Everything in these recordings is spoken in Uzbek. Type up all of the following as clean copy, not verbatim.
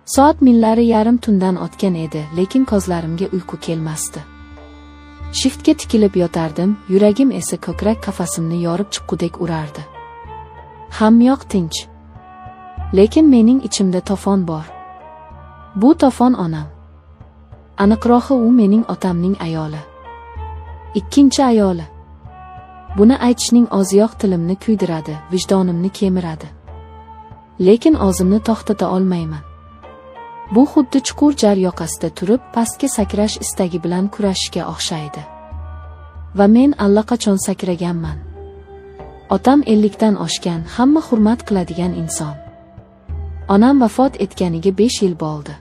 Soat millari yarim tundan o'tgan edi, lekin ko'zlarimga uyqu kelmasdi. Shiftga tikilib yotardim, yuragim esa ko'krak qafasimni yorib chiqqudek urardi. Hammayoq tinch. Lekin mening ichimda to'fon bor. Bu to'fon onam. Aniqrog'i, u mening otamning ayoli. Ikkinchi ayoli. Buni aytishning o'ziyoq tilimni kuydiradi, vijdonimni kemiradi. Lekin o'zimni to'xtata olmayman. Bu xuddi chuqur jar yoqasida turib, pastga sakrash istagi bilan kurashishga o'xshaydi. Va men allaqachon sakraganman. Otam 50 dan oshgan, hamma hurmat qiladigan inson. Onam vafot etganiga 5 yil bo'ldi.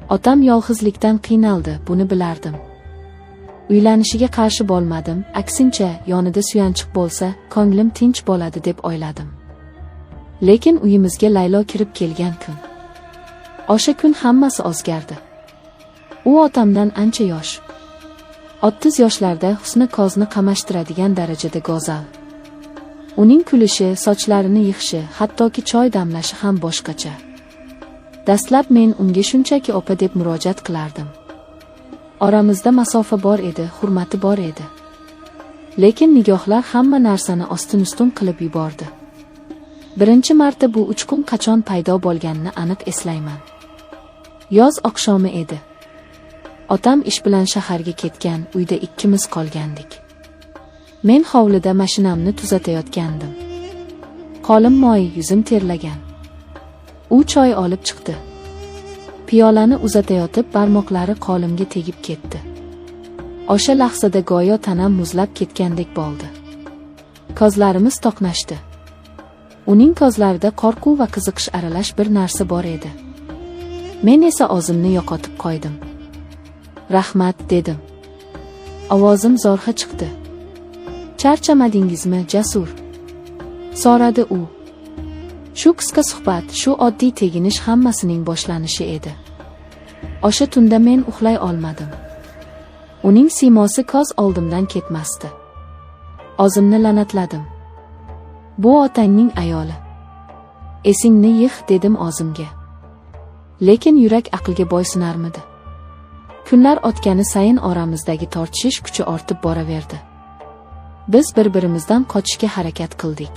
Otam yolg'izlikdan qiynaldi, buni bilardim. Uylanishiga qarshi bo'lmadim, aksincha, yonida suyanchiq bo'lsa, ko'nglim tinch bo'ladi deb o'yladim. Lekin uyimizga Laylo kirib kelgan kun. O'sha kun hammasi o'zgardi. U otamdan ancha yosh. 30 yoshlarda, husni ko'zni qamashtiradigan darajada go'zal. Uning kulishi, sochlarini yig'ishi, hattoki choy damlashi ham boshqacha. Dastlab men unga shunchaki opa deb murojaat qilardim. Oramizda masofa bor edi, hurmati bor edi. Lekin nigohlar hamma narsani ostin-ustun qilib yubordi. Birinchi marta bu uchqun qachon paydo bo'lganini aniq eslayman. Yoz oqshomi edi. Otam ish bilan shaharga ketgan, uyda ikkimiz qolgandik. Men hovlida mashinamni tuzatayotgandim. Qo'lim moy, yuzim terlagan. U choy olib chiqdi. Piyolani uzatayotib barmoqlari qo'limga tegib ketdi. O'sha lahzada go'yo tanam muzlab ketgandek bo'ldi. Ko'zlarimiz to'qnashdi. Uning ko'zlarida qo'rquv va qiziqish aralash bir narsa bor edi. Men esa o'zimni yo'qotib qo'ydim. "Rahmat", dedim. Ovozim zo'rg'a chiqdi. "Charchamadingizmi, Jasur?" so'radi u. Shu qisqa suhbat, shu oddiy teginish hammasining boshlanishi edi. O'sha tunda men uxlay olmadim. Uning siymosi ko'z oldimdan ketmasdi. O'zimni la'natladim. Bu otangning ayoli. Esingni yig', dedim o'zimga. Lekin yurak aqlga bo'ysunarmidi? Kunlar o'tgani sayin oramizdagi tortishish kuchi ortib boraverdi. Biz bir-birimizdan qochishga harakat qildik.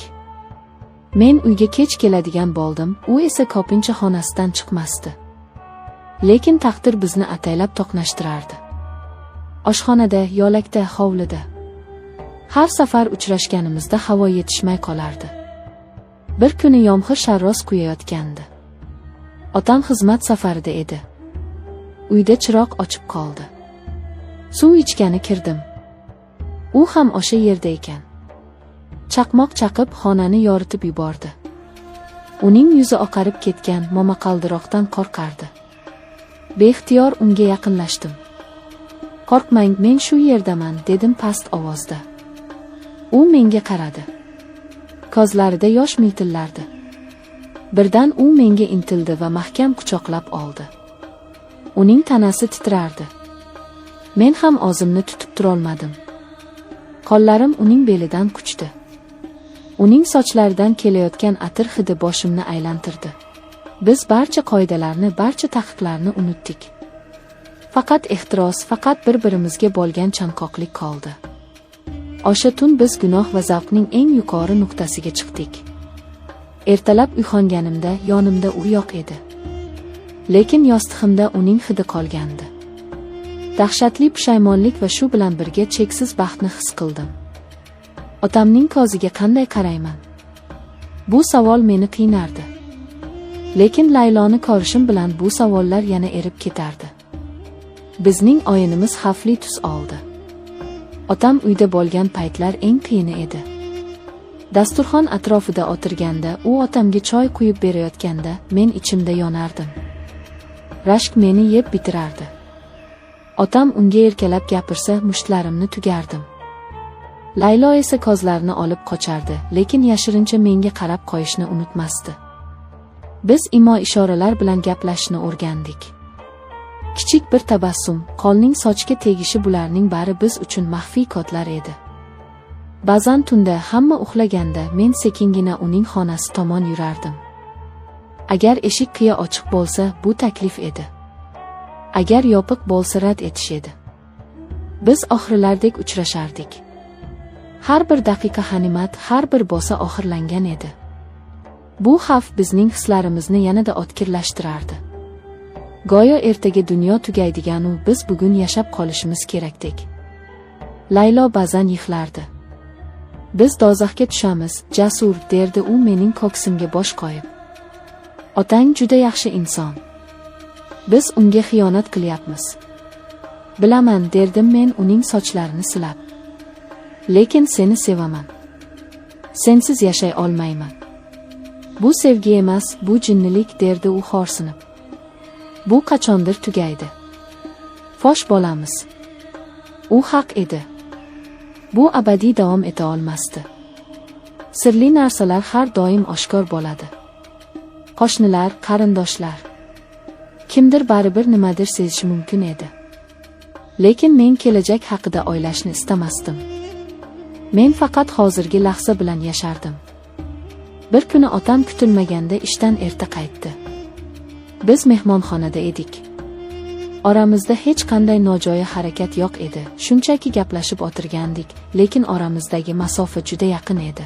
Men uyga kech keladigan bo'ldim, u esa ko'pincha xonasidan chiqmasdi. Lekin taqdir bizni ataylab to'qnashtirardi. Oshxonada, yo'lakda, hovlida. Har safar uchrashganimizda havo yetishmay qolardi. Bir kuni yomg'ir sharros quyayotgandi. Otam xizmat safarida edi. Uyda chiroq o'chib qoldi. Suv ichgani kirdim. U ham o'sha yerda ekan. Chaqmoq chaqib xonani yoritib yubordi. Uning yuzi oqarib ketgan, momaqaldiroqdan qo'rqardi. Beixtiyor unga yaqinlashdim. "Qo'rqmang, men shu yerdaman", dedim past ovozda. U menga qaradi. Ko'zlarida yosh miltillardi. Birdan u menga intildi va mahkam quchoqlab oldi. Uning tanasi titrardi. Men ham o'zimni tutib turolmadim. Qo'llarim uning belidan quchdi. Uning sochlaridan kelayotgan atir hidi boshimni aylantirdi. Biz barcha qoidalarni, barcha taqiqlarni unutdik. Faqat ehtiros, faqat bir-birimizga bo'lgan chanqoqlik qoldi. O'sha tun biz gunoh va zavqning eng yuqori nuqtasiga chiqdik. Ertalab uyg'onganimda yonimda u yo'q edi. Lekin yostig'imda uning hidi qolgandi. Dahshatli pushaymonlik va shu bilan birga cheksiz baxtni his qildim. Otamning ko'ziga qanday qarayman? Bu savol meni qiynardi. Lekin Layloni ko'rishim bilan bu savollar yana erib ketardi. Bizning o'yinimiz xavfli tus oldi. Otam uyda bo'lgan paytlar eng qiyini edi. Dasturxon atrofida o'tirganda, u otamga choy quyib berayotganda, men ichimda yonardim. Rashk meni yeb bitirardi. Otam unga erkalab gapirsa, mushtlarimni tugardim. Laylo esa ko'zlarini olib qochardi, lekin yashirincha menga qarab qo'yishni unutmasdi. Biz imo ishoralar bilan gaplashishni o'rgandik. Kichik bir tabassum, qo'lning sochga tegishi, bularning bari biz uchun maxfiy kodlar edi. Ba'zan tunda, hamma uxlaganda, men sekingina uning xonasi tomon yurardim. Agar eshik qiya ochiq bo'lsa, bu taklif edi. Agar yopiq bo'lsa, rad etish edi. Biz oxirlardek uchrashardik. Har bir daqiqa g'animat, har bir bo'sa oxirlangan edi. Bu xavf bizning hislarimizni yanada o'tkirlashtirardi. Go'yo ertaga dunyo tugaydigan-u biz bugun yashab qolishimiz kerakdek. Laylo ba'zan yig'lardi. Biz do'zaxga tushamiz, Jasur, derdi u mening ko'ksimga bosh qo'yib. Otang juda yaxshi inson. Biz unga xiyonat qilyapmiz. Bilaman, derdim men uning sochlarini silab. Lekin seni sevaman. Sensiz yashay olmayman. Bu sevgi emas, bu jinnilik, derdi u xo'rsinib. Bu qachondir tugaydi. Fosh bo'lamiz. U haq edi. Bu abadiy davom eta olmasdi. Sirli narsalar har doim oshkor bo'ladi. Qo'shnilar, qarindoshlar. Kimdir baribir nimadir sezishi mumkin edi. Lekin men kelajak haqida o'ylashni istamasdim. Men faqat hozirgi lahza bilan yashardim. Bir kuni otam kutilmaganda ishdan erta qaytdi. Biz mehmonxonada edik. Oramizda hech qanday nojo'ya harakat yo'q edi, shunchaki gaplashib o'tirgandik, lekin oramizdagi masofa juda yaqin edi.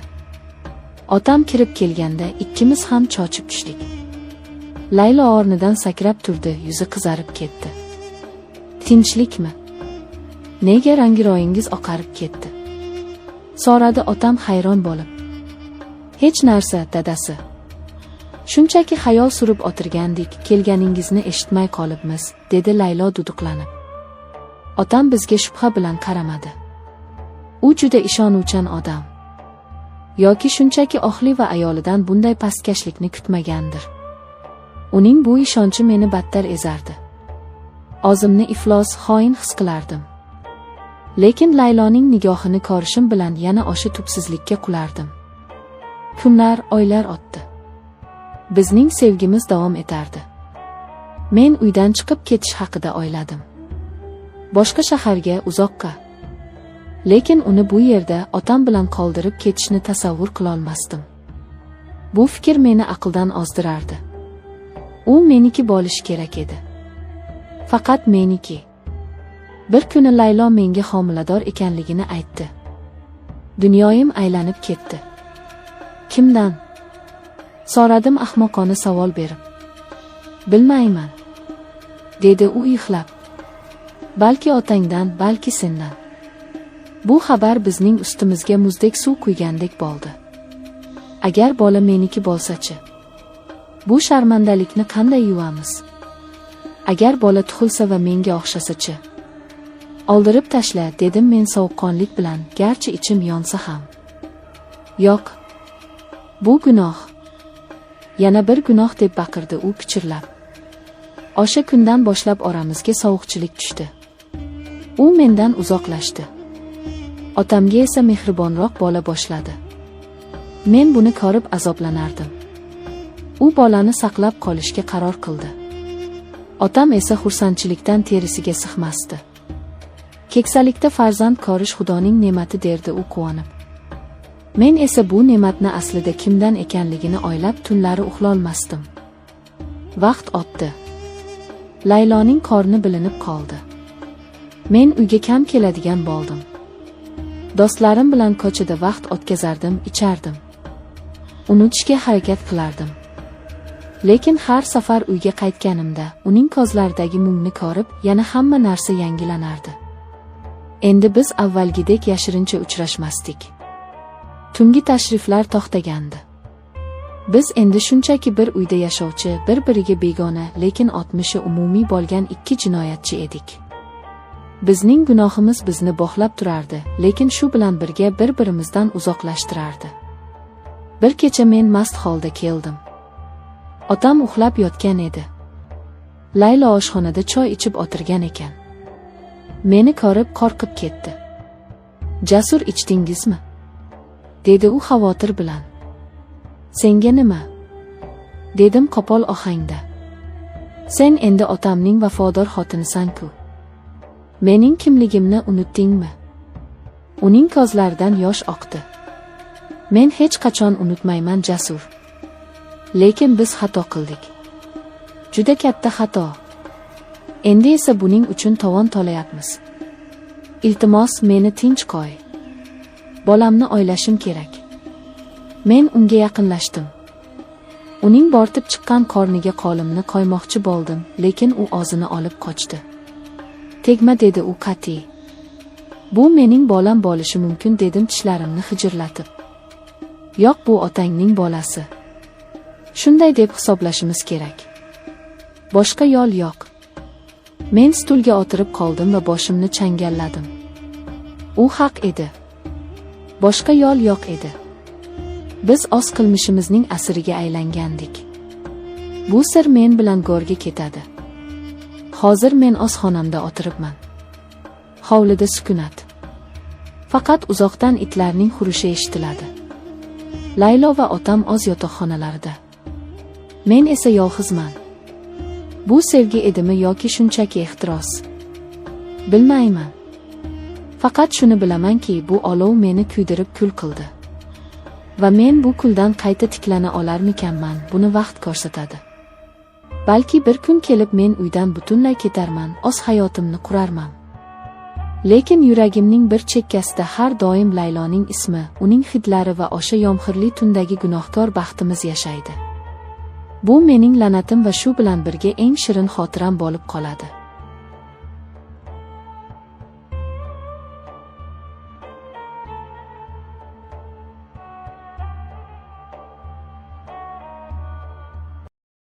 Otam kirib kelganda ikkimiz ham cho'chib tushdik. Laylo o'rnidan sakrab turdi, yuzi qizarib ketdi. Tinchlikmi? Nega rangi-ro'yingiz oqarib ketdi? So'radi otam hayron bo'lib. Hech narsa, dadasi. Shunchaki xayol surib o'tirgandik, kelganingizni eshitmay qolibmiz, dedi Laylo duduqlanib. Otam bizga shubha bilan qaramadi. U juda ishonuvchan odam. Yoki shunchaki o'g'li va ayolidan bunday pastkashlikni kutmagandir. Uning bu ishonchi meni battar ezardi. O'zimni iflos, xoin his qilardim. Lekin Layloning nigohini ko'rishim bilan yana o'sha tubsizlikka qulardim. Kunlar, oylar o'tdi. Bizning sevgimiz davom etardi. Men uydan chiqib ketish haqida o'yladim. Boshqa shaharga, uzoqqa. Lekin uni bu yerda otam bilan qoldirib ketishni tasavvur qilolmasdim. Bu fikr meni aqldan ozdirardi. U meniki bo'lishi kerak edi. Faqat meniki. Bir kuni Laylo menga homilador ekanligini aytdi. Dunyoyim aylanib ketdi. Kimdan? So'radim ahmoqona savol berib. Bilmayman, dedi u yig'lab. Balki otangdan, balki sendan. Bu xabar bizning ustimizga muzdek suv quygandek bo'ldi. Agar bola meniki bo'lsa-chi? Bu sharmandalikni qanday yuvamiz? Agar bola tug'ilsa va menga o'xshasa-chi? Oldirib tashla, dedim men sovuqqonlik bilan, garchi ichim yonsa ham. Yo'q. Bu gunoh. Yana bir gunoh, deb baqirdi u pichirlab. O'sha kundan boshlab oramizga sovuqchilik tushdi. U mendan uzoqlashdi. Otamga esa mehribonroq bo'la boshladi. Men buni ko'rib azoblanardim. U bolani saqlab qolishga qaror qildi. Otam esa xursandchilikdan terisiga sig'masdi. Keksalikda farzand ko'rish Xudoning ne'mati, derdi u quvonib. Men esa bu ne'matni aslida kimdan ekanligini o'ylab tunlari uxlolmasdim. Vaqt o'tdi. Layloning qorni bilinib qoldi. Men uyga kam keladigan bo'ldim. Do'stlarim bilan ko'chada vaqt o'tkazardim, ichardim. Unutishga harakat qilardim. Lekin har safar uyga qaytganimda uning ko'zlaridagi mungni ko'rib, yana hamma narsa yangilanardi. Endi biz avvalgidek yashirincha uchrashmasdik. Tungi tashriflar to'xtagandi. Biz endi shunchaki bir uyda yashovchi, bir-biriga begona, lekin o'tmishi umumiy bo'lgan ikki jinoyatchi edik. Bizning gunohimiz bizni bog'lab turardi, lekin shu bilan birga bir-birimizdan uzoqlashtirardi. Bir kecha men mast holda keldim. Otam uxlab yotgan edi. Laylo oshxonada choy ichib o'tirgan ekan. Meni ko'rib qo'rqib ketdi. Jasur, ichdingizmi? Dedi u xavotir bilan. Senga nima? Dedim qo'pol ohangda. Sen endi otamning vafodor xotinisan-ku. Mening kimligimni unutdingmi? Uning ko'zlaridan yosh oqdi. Men hech qachon unutmayman, Jasur. Lekin biz xato qildik. Juda katta xato. Endi esa buning uchun tovon to'layapmiz. Iltimos, meni tinch qo'y. Bolamni o'ylashim kerak. Men unga yaqinlashdim. Uning bortib chiqqan qorniga qo'limni qo'ymoqchi bo'ldim, lekin u o'zini olib qochdi. Tegma, dedi u qat'iy. Bu mening bolam bo'lishi mumkin, dedim tishlarimni g'ijirlatib. Yo'q, bu otangning bolasi. Shunday deb hisoblashimiz kerak. Boshqa yo'l yo'q. Men stulga o'tirib qoldim va boshimni changalladim. U haq edi. Boshqa yo'l yo'q edi. Biz o'z qilmishimizning asiriga aylangandik. Bu sir men bilan go'rga ketadi. Hozir men o'z xonamda o'tiribman. Hovlida sukunat. Faqat uzoqdan itlarning hurishi eshitiladi. Laylo va otam o'z yotoqxonalarida. Men esa yolg'izman. Bu sevgi edimi yoki shunchaki ehtiros? Bilmayman. Faqat shuni bilamanki, bu olov meni kuydirib kul qildi. Va men bu kuldan qayta tiklana olarmikanman, buni vaqt ko'rsatadi. Balki bir kun kelib men uydan butunlay ketarman, o'z hayotimni qurarman. Lekin yuragimning bir chekkasida har doim Layloning ismi, uning hidlari va o'sha yomg'irli tundagi gunohkor baxtimiz yashaydi. Bu mening la'natim va shu bilan birga eng shirin xotiram bo'lib qoladi.